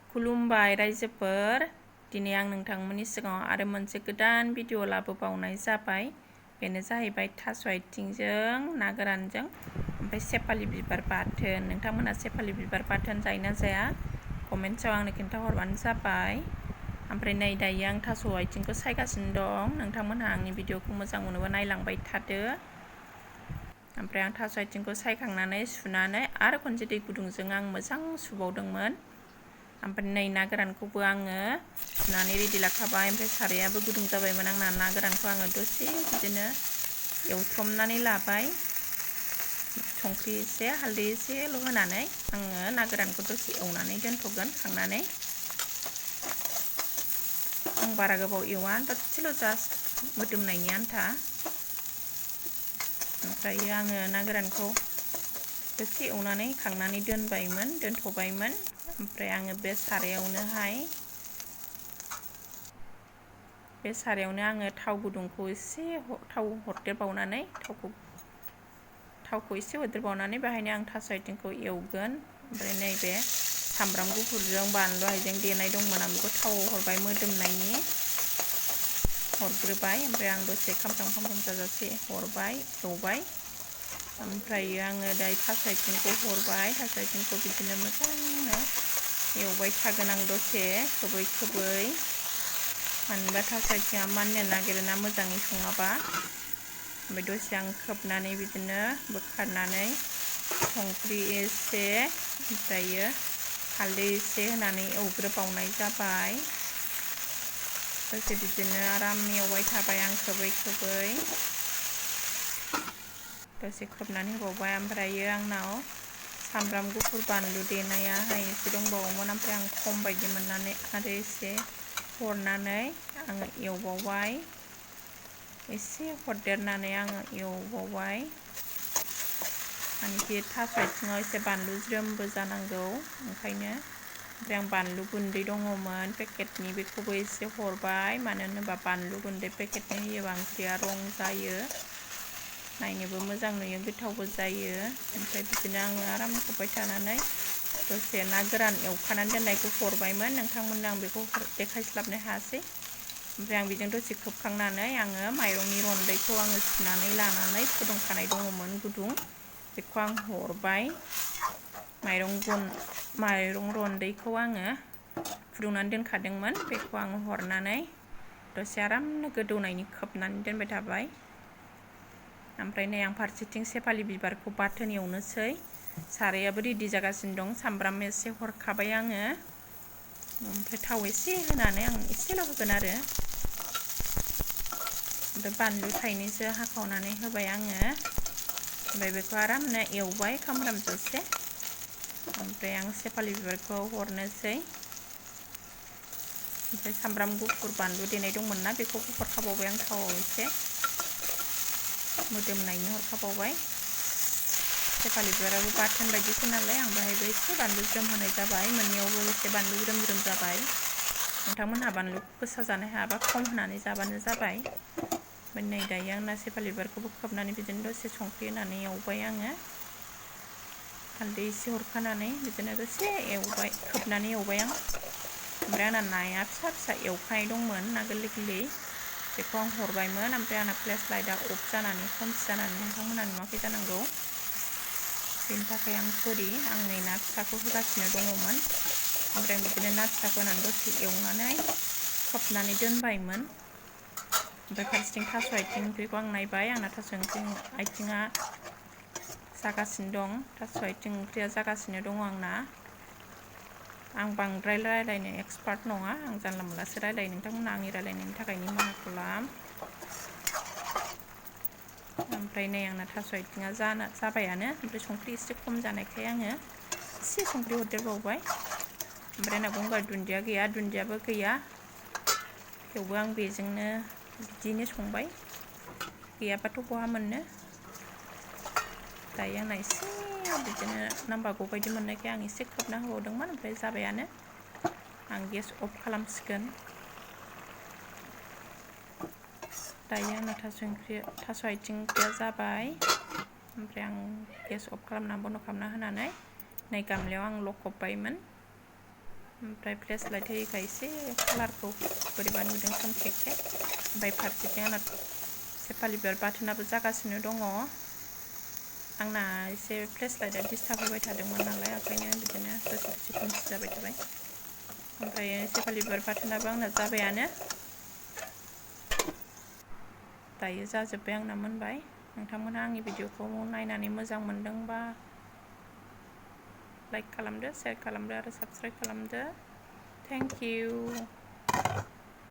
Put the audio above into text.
खुलुमबाय रायजोफोर, दिनै आं नोंथांमोननि सिगाङाव आरो मोनसे गोदान भिडिअ लाबोबावनाय जाबाय। बेनो जाहैबाय थास' आथिंजों ना गोरानजों ओमफ्राय सेफालि बिबार बाथोन। नोंथांमोना सेफालि बिबार बाथोन जायोना जाया कमेन्ट्सआव आंनो खिन्थाहरबानो जाबाय। ओमफ्राय नै दायो आं थास' आथिंखौ सायगासिनो दं। नोंथांमोनहा आंनि भिडिअखौ मोजां मोनोबा नायलांबाय थादो। ओमफ्राय आं थास' आथिंखौ सायखांनानै सुनानै आरो खनसे दै गुदुंजों आं मोजां सुबावदोंमोन। ओमफ्राय नै ना गोरानखौबो आङो सुनानै रेडि लाखाबाय। ओमफ्राय सारायाबो गुदुं जाबायमोन आंना। ना गोरानखौ आङो दसे बिदिनो एवथ्रमनानै लाबाय। संख्रि एसे हालदै एसेल' होनानै आङो ना गोरानखौ दसे एवनानै दोनथ'गोन खांनानै। आं बारा गोबाव एवा, दसेल' जास्ट मोदोमनायनि आन्था। ओमफ्राय आङो ना गोरानखौ दसे एवनानै खांनानै दोनथ'बायमोन। ओमफ्राय आङो बे सारायावनो आङो थाव गुदुंखौ एसे थाव हरदेरबावनानै थावखौ एसे हरदेरबावनानै बेहायनो आं थास' आथिंखौ एवगोन। ओमफ्राय नैबे सामब्राम गुफुरजों बानलु हाइजें देनाय दंमोन, आं बेखौ थाव हरबाय मोदोमनायनि हरग्रोबाय। ओमफ्राय आं दसे खामफ्राम जाजासे एवबाय। ओमफ्राय आङो दायो थास' आथिंखौ हरबाय। थास' आथिंखौ बिदिनो मोजांनो एवबाय थागोन आं दसे खोबै। मानोबा थास' आथिङा माननो नागिरोना मोजाङै सङाबा। ओमफ्राय दसे आं खोबनानै बिदिनो बोखारनानै संख्रि एसे ओमफ्रायो हालदै एसे होनानै एवग्रोबावनाय जाबाय। दसे बिदिनो आराम एवबाय थाबाय आं खोबै। दसे खोबनानै होबावबाय। ओमफ्रायो आंनाव सामब्राम गुफुर बानलु देनायाहाय एसे दंबावोमोन। ओमफ्राय आं खम बायदि मोननानै आरो एसे हरनानै आङो एवबावबाय। एसे हरदेरनानै आङो एवबावबाय। मानेखि थास' आथिङाव एसे बानलु ज्रोमबो जानांगौ, ओंखायनो। ओमफ्राय आं बानलु गुन्दै दङमोन पेकेटनि, बेखौबो एसे हरबाय। मानो होनोबा बानलु गुन्दै पेकेटनि होयोबा ओंख्रिया रं जायो, नायनोबो मोजां नुयो, गोथावबो जायो। ओमफ्राय बिदिनो आङो आराम खोबबाय थानानै दसे ना गोरान एवखानानै दोननायखौ हरबायमोन। नोंथांमोननो आं बेखौ देखायस्लाबनो हायासै। ओमफ्राय आं बेजों दसे खोबखांनानै आङो माइरंनि रन्दैखौ आङो सुनानै लानानै फुदुंखानाय दङमोन गुदुं, बेखौ आं हरबाय। माइरं रन्दैखौ आङो फुदुंनानै दोनखादोंमोन, बेखौ आङो हरनानै दसे आरामनो गोदौनायनि खोबनानै दोनबाय थाबाय। ओमफ्राय नै आं फारसेथिं सेफालि बिबारखौ बाथोन एवनोसै। सारायाबो रेडि जागासिनो दं। सामब्राम एसे हरखाबाय आङो। ओमफ्राय थाव एसे होनानै आं एसेल' होगोन आरो। ओमफ्राय बानलु थाइनैसो हाखावनानै होबाय आङो। ओमफ्राय बेखौ आरामनो एवबाय खामफ्रामजासे। ओमफ्राय आं सेफालि बिबारखौ हरनोसै। ओमफ्राय सामब्राम गुफुर बानलु देनाय दंमोन ना, बेखौबो हरखाबावबाय आं थावआव एसे मोदोमनायनि हरखाबावबाय। सेफालि बिबाराबो बाथोन बायदिसो नालाय, आं बेहायबो एसे बानलु ज्रोम होनाय जाबाय। मोननैयावबो एसे बानलु ज्रोम जाबाय। नोंथांमोनहा बानलु गोसा जानो हायाबा खम होनानै जाबानो जाबाय। ओमफ्राय नै दायो आंना सेफालि बिबारखौबो खोबनानै बिदिनो दसे संख्रि होनानै एवबाय आङो। हालदै एसे हरखानानै बिदिनो दसे खोबनानै एवबाय आं। ओमफ्राय आंना नाया फिसा एवखानाय दंमोन, ना गोरलै, बेखौ आं हरबायमोन। ओमफ्राय आंना फ्लेस लाइटआ अफ जानानै खोमसि जानानै नोंथांमोनहा नुवाखै जानांगौ। बेनि थाखाय आं सरि, आं नै ना फिसाखौ होगासिनो दङमोन। ओमफ्राय आं बिदिनो ना फिसाखौ होनानै दसे एवनानै खोबनानै दोनबायमोन। ओमफ्राय फारसेथिं थास' आथिं ओंख्रिखौ आं नायबाय। आंना थास' आथिङा जागासिनो दं। थास' आथिं ओंख्रिया जागासिनो दङ आंना। आं बांद्राय रायलायनो एक्सपार्ट नङा, आं जानला मोनलासो रायलायो। नोंथांमोनहा आंनि रायलायनायनि थाखाय निमाहा खालाम। ओमफ्राय नै आंना थास' आथिङा जाबायानो। ओमफ्राय संख्रि एसे खम जानायखाय आङो एसे संख्रि हरदेरबावबाय। ओमफ्राय आंना गंगार दुन्दिया गैया, दुन्दियाबो गैया, थेवबो आं बेजोंनो बिदिनो संबाय, गैयाबाथ' बहा मोननो। दायो आंना एसे बिदिनो नांबागौ बायदि मोननायखाय आं एसे खोबना होबावदोंमोन। ओमफ्राय जाबायानो। आं गेस अफ खालामसिगोन। दायो आंना थास' आथिं ओंख्रिया जाबाय। ओमफ्राय आं गेस अफ खालामना बन्द' खालामना होनानै नै गामलायाव आं लखबबायमोन। ओमफ्राय फ्लेश लाइट होयोखाय एसे कालारखौ बोरैबा नुदों सोमखेखे। ओमफ्राय फारसेथिं आंना सेफालि बिबार बाथोनाबो जागासिनो दङ। आंना एसे फ्लेश लाइटआ डिस्टार्ब होबाय थादोंमोन नालाय ओंखायनो बिदिनो दसे खोमसि जाबाय थाबाय। ओमफ्राय सेफालि बिबार बाथोनाबो आंना जाबायानो। दायो जाजोब्बाय आंना मोनबाय। नोंथांमोनहा आंनि भिडिअखौ नायनानै मोजां मोनदोंबा लाइक खालामदो, शेयार खालामदो आरो साबस्क्राइब खालामदो। Thank you.